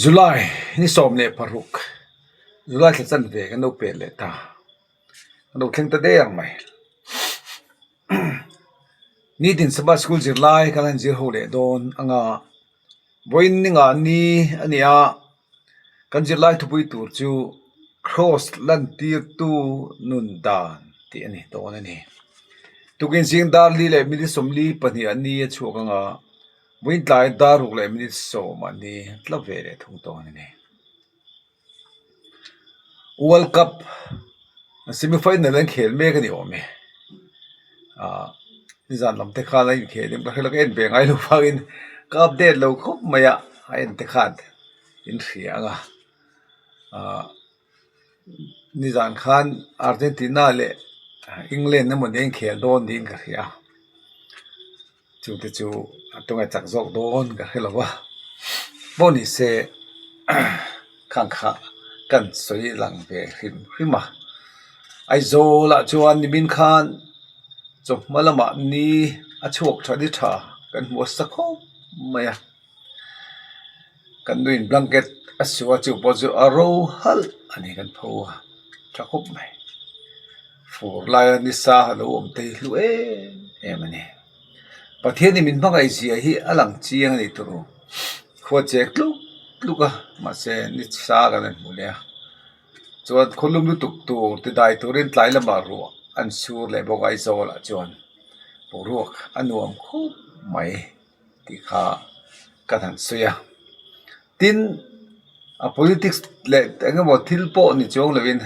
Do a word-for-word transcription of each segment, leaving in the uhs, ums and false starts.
July ni sawm le paruk, July thla chanve kan lo pe leh ta, kan lo thleng ta der mai. Nitin Sabbath School zirlai kan han zir ho leh dawn anga, vawiin ni nga ni a ni a, kan zirlai thupui tur chu Cross lantirtu nun dan tih a ni dawn a nih. Tukin zing dar li le minute sawmli pahni a ni a chhuak anga, vawiin tlai dar ruk le minute sawm a ni tla ve leh thung dawn a nih. World Cup semi final an khel mek a ni awm e. Ah, nizan lam te khan a inkhel ding ka hre lak en be ngai lo vangin ka update lo khawp mai a, a en te khan in hria anga. Ah, nizan khan Argentina le England emaw nen khel dawn ding ka hria. Chute chu a tunga chak zawk dawn ka hre lo va. Bo ni se, khang kha kan sawi lang ve hrim hrim a. Aizawlah chuan nimin khan chawhma lamah ni a chhuak ṭha ni ṭha kan hmu a sa khawp mai a. Kan nuin blanket a suo chu pawh chu a ro halh a ni kan pho a, ṭha khawp mai. Fur laia nisa a lo awm te hi hlu em em a ni. Pathian hi min hmangaih zia hi a lang chiang a ni tur u. Khua chek tluk tluk a, mahse nisa kan han hmu leh a. Chuan khaw lum lutuk tur tidai turin tlai lamah ruah an sur leh bawk a, Aizawlah chuan boruak a nuam khawp mai tih kha kan han sawi a. Tin, a politics leh engemaw thil pawh ni chuang lovin,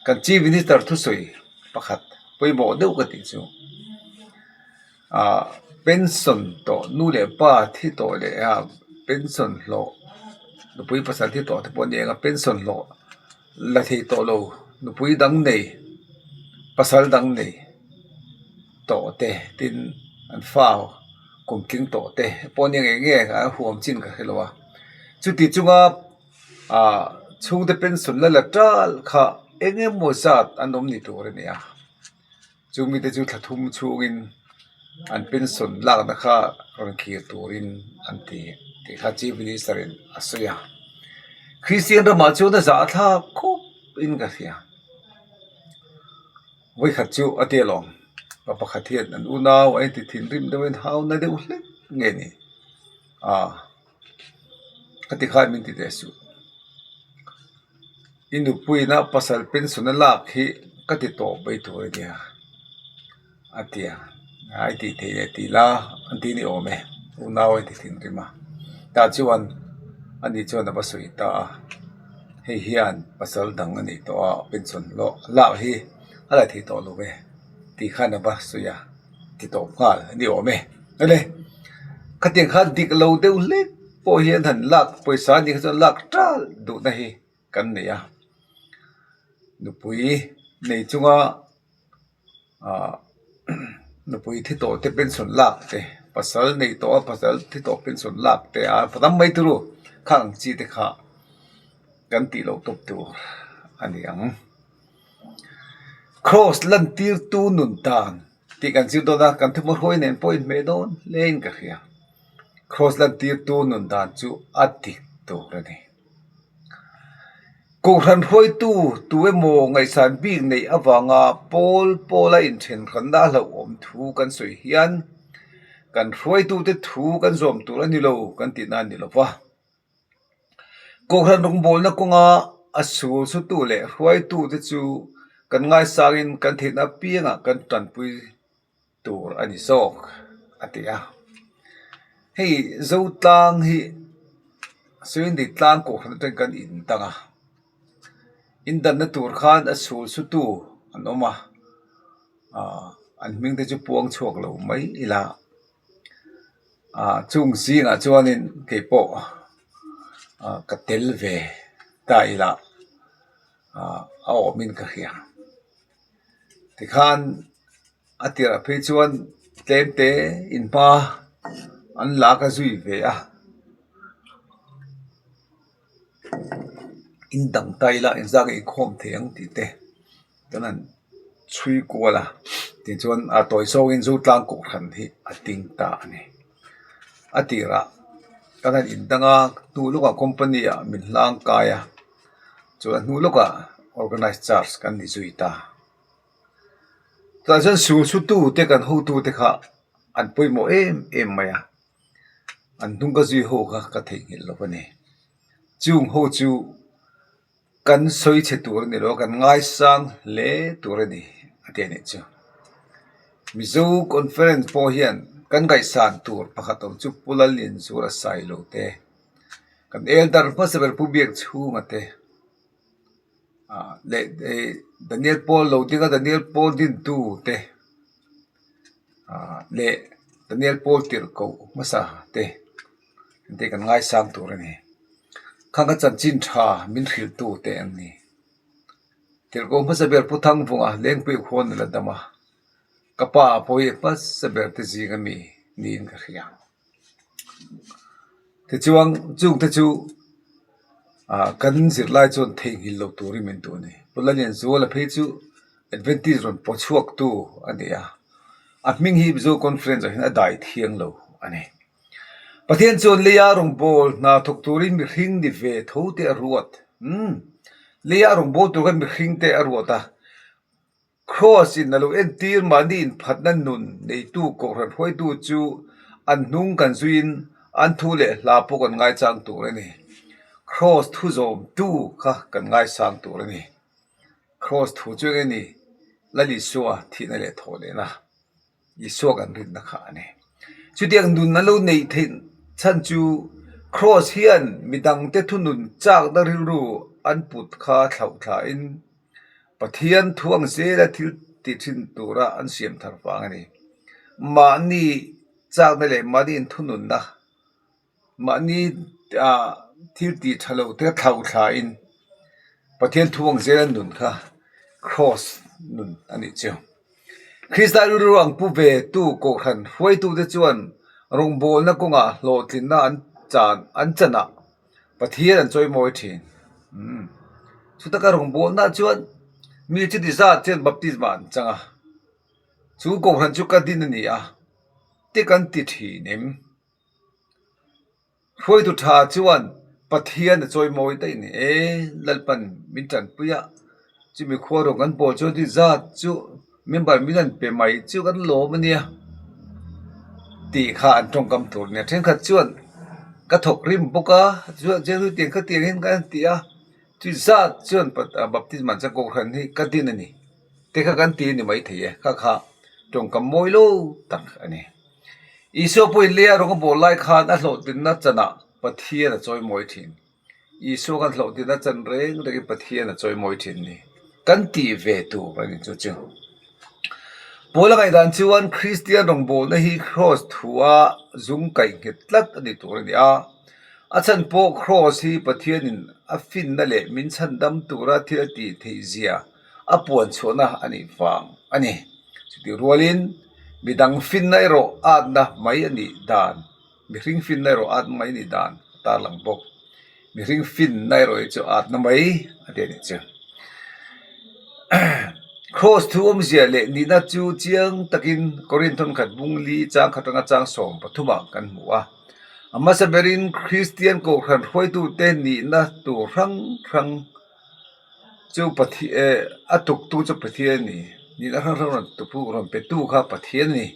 kan Chief Minister thusawi pakhat pawimawh deuh ka tih chu, a, pension tawh, nu leh pa thi tawh leh, a, pension hlawh, nupui pasal thi tawh te pawh ni anga pension hlawh la thei tawh lo, nupui dang nei, pasal dang nei tawh te, tin an fa kum tling tawh te pawh ni ang eng nge a huam chin ka hre lo a. Chuti chunga, a, chhungte pension la la tal kha eng emaw zat an awm ni tur a ni a. Chu mite chu thla thum chhungin an pension lakna kha rawn kir turin an ti, tih kha Chief Minister-in a sawi a. Kristian ramah chuan a zahthlak khawp in ka hria. Vawi khat chu a ti alawm, pa pakhat hian an unau a inti thinrim deuhin hauna deuh hlek nge ni a, ka ti kha min ti teh suh. I nupuina pasal pension a lak hi ka ti tawp mai tur a nia, a ti a. Ai ti thei e ti la, an ti ni awm e. Unau a ti thinrim a. Tah chuan, ani chuan a va sawi ta a. Hei hian pasal dang a nih tawh a, pension lak hi a la thei tawh lo ve, ti khan a va sawi a, ti tawp nghal a ni awm e. A le, khatiang khan dik lo deuh hlek pawh hian han lak, pawisa ni kha chuan lak tal duhna hi kan nei a. Nupui nei chunga, a, nupui thi tawh te pension lak te, pasal nei tawh a, pasal thi tawh pension lak te a, pa tam mai turu khang chi te kha kan tih lo tawp tur a ni ang. Cross lantirtu nun dan tih kan zir dawn a, kan thuhmahruai nen pawh inhmeh dawn hle in ka hria. Cross lantirtu nun dan chu a dik tur a ni. Kohhran hruaitu tu emaw ngaihsan bik neih avanga pawl pawla inṭhen hranna hlauhawm thu kan sawi hian, kan hruaitute thu kan zawm tur a ni lo kan tihna a ni lo va. Kohhran rawngbawlna kawnga a sulsutu leh hruaitute chu kan ngaisangin kan theihna apiangah kan ṭanpui tur a ni zawk, a ti a. Hei Zotlang hi Suaindeitlang kohhran aṭang kan indang a, indanna tur khan a sulsutu an awm a, a, an hming te chu puang chhuak lo mai ila. A, chung zingah chuanin kei pawh, a, ka tel ve ta ila, a, a awmin ka hria. Tikhan a tirah phei chuan tlemte inhma an lak a zui ve a. Indang ta ila, inzak inkhawm thei ang tih te kan han chhui kual a. Tichuan a tawi zawngin Zotlang kohhran hi a ting ta a ni. A tirah kan han indang a, hnu lawka company-a min hlang kai a, chuan a hnu lawka organized church kan ni zui ta. Tah chuan sul sutute kan hotute kha an pawimawh em em mai a. An hnung ka zui ho kha ka theihnghilh lo a ni. Chung ho chu kan sawi chhe tur a ni lo, kan ngaisang hle tur a ni, a ti a nih chu. Mizo Conference pawh hian kan ngaihsan tur pakhat awm chu Pu Lallianzuala Sailo te, kan elder hmasa ber Pu Biakchhunga te, a, leh, eh, Daniel Paul lo dinga Daniel Paul dintu te, a, leh Daniel Paul tirhkoh hmasa te, te kan ngaisang tur a ni. Khang kha chanchin ṭha min hriltu te an ni. Tirhkoh hmasa ber Pu Thangvunga Lengpui khuan la dam a, ka pa pawh hi hmasa ber te zinga mi niin ka hria. Tichuan, chungte chu, a, kan zirlai chuan theihnghilh lo turin min duh a ni. Pu Lallianzuala phei chu Adventist rawn paw chhuaktu a ni a. A hming hi Mizo Conference-ah hian a dai thiang lo a ni. Pathian chuan leia rawngbawl hna thawk turin mihring ni ve tho te a ruat. Hmm. Leia rawngbawl tur kha mihring te a ruat a. Cross-in a lo entir mahni inphatna nun neitu kohhran hruaitu chu an hnung kan zuiin an thu leh hla pawh kan ngaisang tur a ni. Cross thu zawmtu kha kan ngaisang tur a ni. Cross thu chu eng nge ni? Lal Isua thihna leh thawhlehna, Isua kan rinna kha a ni. Chutiang nun an lo neih theih chhan chu Cross hian midangte thunun chakna rilru an put kha thlauh thlain Pathian thu ang zela thil ti ṭhin tura an siam thar vang a ni. Mahni chakna leh mahni inthununna, mahni, a, thil ti ṭha lo te thlauh thlain Pathian thu ang zela nun kha Cross nun a nih chu. Krista rilru ang pu ve tu kohhran hruaitu te chuan rawngbawlna kawnga hlawhtlinna an chan, an chana Pathian an chawimawi ṭhin. Hmm. Chutaka rawngbawlna chuan mi chu ti zat chuan baptisma an chang a. Chu kohhran chu ka din a ni a, ti kan ti ṭhin em? Hruaitu ṭha chuan Pathian a chawimawi daih ni e, Lalpan min ṭanpui a, chumi khua rawng kan bawl chuan ti zat chu member min han pe mai chu kan lawm a nia, tih kha an ṭawngkam tur nia. Ṭhenkhat chuan ka thawk rim bawk a, chuan, chuan tiang kha tiang hian kan ti a, ti zat chuan pat-, a, baptisma chang kohhran hi ka din a ni, te kha kan ti a ni mai thei e, kha kha ṭawngkam mawi lo tak a ni. Isua pawhin leia rawng a bawl lai khan a hlawhtlinna chana Pathian a chawimawi ṭhin. Isua khan hlawhtlinna chan reng rengin Pathian a chawimawi ṭhin ni kan tih ve tur a ni chu chu. Paula ngaihdan chuan Kristian rawngbawlna hi Cross thua zung kaih nghet tlat a ni tur a ni a. A chhan pawh Cross hi Pathianin a finna leh min chhandam tura thil a tih theih zia a puan chhuahna a nih vang a ni. Chutih rualin midang finna erawh atna mai a nih dan, mihring finna erawh atna mai a nih dan a tarlang bawk. Mihring finna erawh hi chu atna mai a ti a nih chu. Cross thu awmzia leh nihna chu chiang takin Korinthon khat bung li chang khat aṭanga chang sawm pathumah kan hmu a. A hmasa berin Kristian kohhran hruaitute nihna tur hrang hrang chu Pathi-, eh, a tuktu chu Pathian a ni. Nihna hrang hrang rawn tuktu, rawn petu kha Pathian a ni.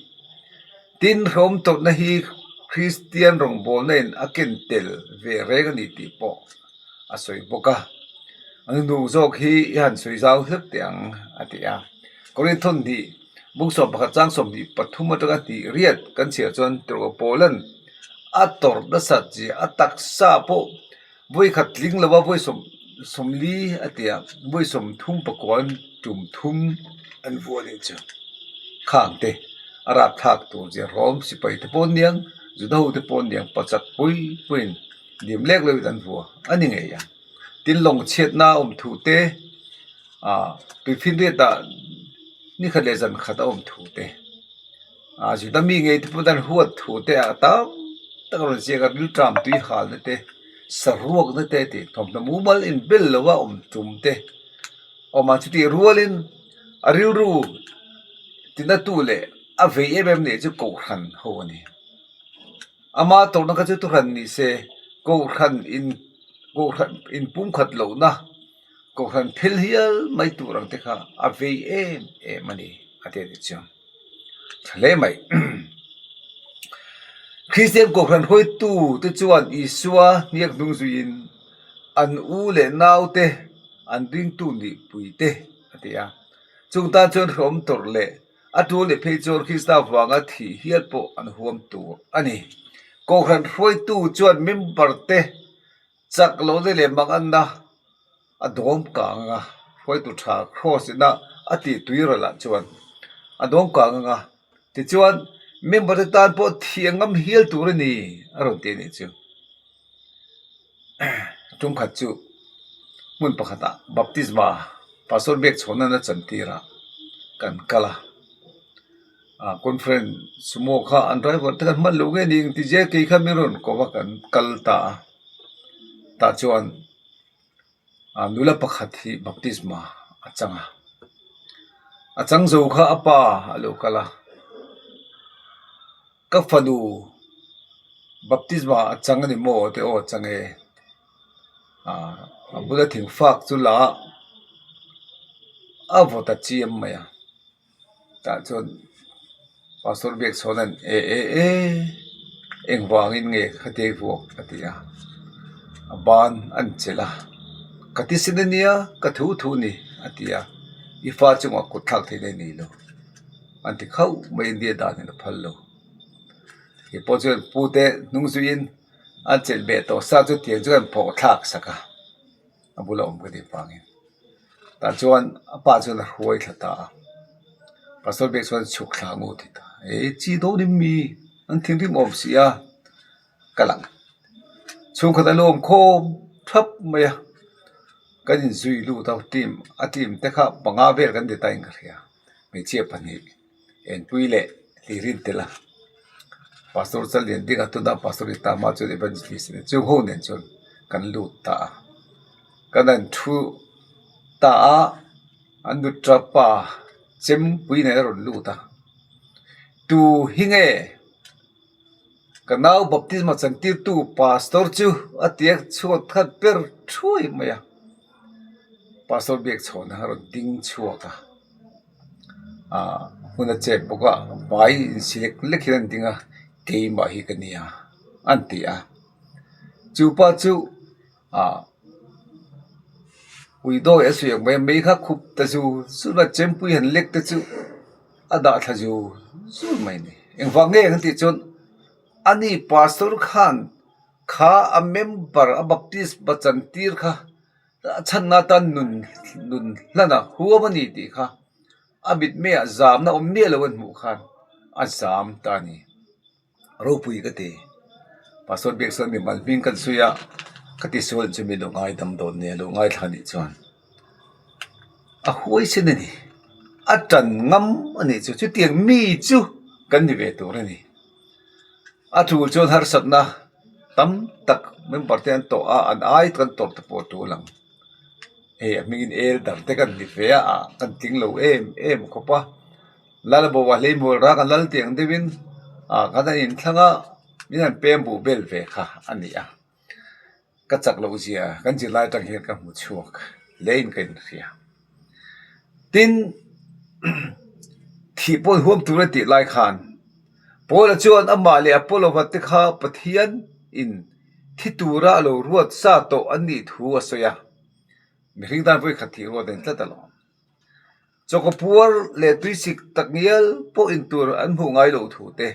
Tin, hrawm tawrhna hi Kristian rawngbawlnain a ken tel ve reng a ni tih pawh a sawi bawk a. A nunung zawk hi i han sawi zau hlek teh ang, a ti a. Korinthon hnih, bung sawm pakhat chang sawmhnih pathum aṭanga hnih riat kan chhiar chuan tirhkoh Paulan a tawrh nasat zia a taksa pawh vawi khat tling lova vawi sawm, sawmli a ti a, vawi sawmthum pakuan tum thum an vuah a nih chu. Khang te a rapthlak tur zia Rom sipai te pawn niang, Juda ho te pawn niang, pachak pui puiin dim lek loin an vuah a ni ngei a. Tin, lawng chhiatna awm thu te, a, tuifinriata ni khat leh zan khat a awm thu te, a, Juda mi ngei te pawn an huat thu te, a tam tak rawn ziak a, rilṭam tuihalna te, saruakna te tih, thawmhnaw mumal inbel lova awm tum te awm a, chutih rualin a rilru tinatu leh a vei em em nih chu kohhran ho a ni. Ama tawrhna kha chu tuhran ni se, kohran in, kohran inpumkhat lohna, kohran phel hial mai tur ang te kha a vei em em a nih, a ti a ni chu. Ṭha hle mai. Kristien kohran hruoitu te chuan Isua hniak hnung zuiin an u leh nau te, an ringtu nihpui te a ti a. Chung tan chuan hrawm tawrh leh a tul leh phei chuan Krista vanga thi hial pawh an huam tur a ni. Kohran hruoitu chuan member te chak lohna leh manganna a dawm kang anga, hruoitu ṭha cross ina a tih tui ralah chuan a dawm kang anga, tichuan member te tan pawh thi a ngam hial tur a ni, a rawn ti a nih chu. Tum khat chu hmun pakhatah baptisma Pastor Biakchhawnan a chantirah kan kal a. A, conference sumo kha an driver te kan hman lo nge ni ti zie, kei kha min rawn ko va, kan kal ta a. Tah chuan, a, nula pakhat hi baptisma a chang a. A chang zo kha a pa a lo kal a. Ka fanu baptisma a chang a ni maw? Te aw, a chang e. A, a bula thing fak chu la a vawt a chiam mai a. Tah chuan Pastor Biakchhawnan, "E, e, e, engvangin nge kha te vuak?" a ti a. A ban an chel a. "Ka ti sin a nia, ka thu thu ni," a ti a. "I fa chungah kut thlak theih nei nei lo," an ti khauh mai, India danin a phal lo. Hi pawh chuan pute hnung zuiin an chelh beh tawh sa chu tiang chu kan phawh thlak sak a, a bula awm ka tih vangin. Tah chuan a pa chuan a hruai thla ta a. Pastor Biakchhawnan, "Chhuk thla ngu," ti ta. "E, chi dawn im mi, an thinrim awm si a," ka lang. Chhungkhat a lawm khawm thap mai a. Kan inzui lut a, team, a team te kha panga vel kan ni ta in ka hria. Hmeichhia pahnih, Enpui leh Hlirin te la. Pastor Chalian dinga tuna Pastor Ritama chuan evangelist ni chu ho nen chuan kan lut ta a. Kan han thu ta a, an nutra pa Chempui nen a rawn lut a. "Tu hi nge ka nau baptisma chantirtu pastor chu?" a ti a, chhuat khan per thuai mai a. Pastor Biakchhawna a rawn ding chhuak a. A, hun a chep bawk a, vai insi lek lek hian an ding a, "Keimah hi ka nia," an ti a. Chu pa chu, a, ui dawi a suiak mai, mei kha khup ta zu zu a, Chempui han lek te chu a dah thla zu zu mai ni. Engvang nge ang tih chuan, ani pastor khan kha a member, a baptisma chantir kha a chhanna tan nun, nun hlana huam a ni tih kha a mitmeiah zamna awm miah lo an hmuh khan a zam ta a ni. Ropui ka ti. Pastor Biakchhawna mimal hming kan sawi a, ka ti sual chu mi lo ngaidam dawn nia, lo ngaithla nih chuan. A huaisen a ni. A ṭan ngam a nih chu. Chutiang mi chu kan ni ve tur a ni. A tul chuan harsatna tam tak member te an tawh a, an ai kan tawrh te pawh tul ang. Hei, a hmingin elder te kan ni ve a, a kan tling lo em em khawp a. Lal a bo a hleimawl rang a lal tiang deuhin, a, kan han inthlang a, min han pem buh bel ve kha a ni a. Ka chak loh zia kan zirlai aṭang hian ka hmu chhuak lein ka inhria. Tin, thih pawh huam tur a tih lai khan, Paula chuan amah leh Apollo-a te kha Pathianin thi tura a lo ruat sa tawh an nih thu a sawi a. Mihring dan vawi khat thih ruat a ni tlat alawm. Chawkapuar leh tuisik tak ngial pawh in tur an hmuh ngai lo thu te,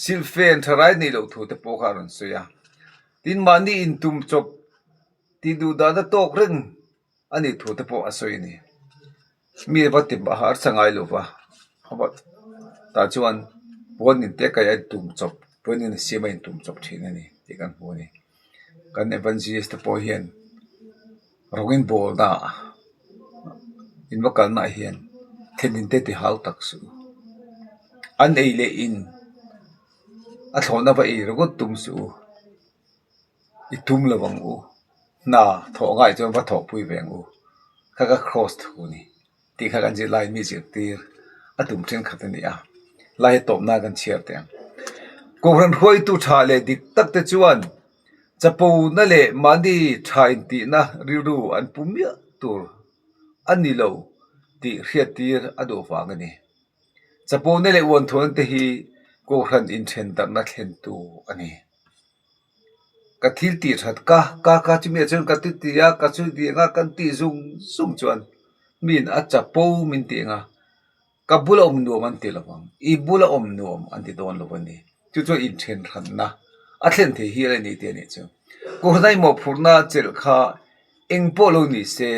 silfen ṭharai nei lo thu te pawh kha a rawn sawi a. Tin, mahni intum chawp, tihduhdahna tawk reng a nih thu te pawh a sawi a ni. Mi va ti a harsa ngai lo va, a va ta chuan puan in te kai a intum chawp, puan in a siama intum chawp ṭhin a ni tih kan hmu a ni. Kan evangelist te pawh hian rawng inbawlna, invakalna hian thlen in te ti hau tak suh u. An ei leh in a thlawna va ei ringawt tum suh u. I tum lo vang u. Hna thawh ngai chuan va thawhpui ve ang u. Kha ka cross thu ni. Tih kha kan zirlai mi zirtir a tum ṭhenkhat a ni a. Lai hi tawpna kan chhiar teh ang. Kohran hruoitu ṭha le dik tak te chuan chapona le mahni ṭha intihna rilru an pu miah tur a ni lo tih hriattir a duh vang a ni. Chapona le uanthuaina te hi kohran inṭhen darhna thlentu a ni. Ka thil tih ṭhat ka, ka, ka chu mi a chuan ka ti ti a, ka chu ti anga kan tih zung zung chuan miin a chapo min ti anga, ka bula awm nuam an ti lo vang, i bula awm nuam an ti dawn lo a ni. Chu chu inṭhen hranna a thlen thei hial a ni tih a nih chu. Kohranhai mawhphurhna chelh kha eng pawh lo ni se,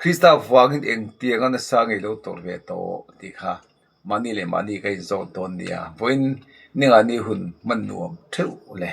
Krista vangin engtianga nasa ngei lo tawrh ve tawh tih kha mahni leh mahni ka inzawt dawn nia. Vawiin ningani hun hman nuam theuh le.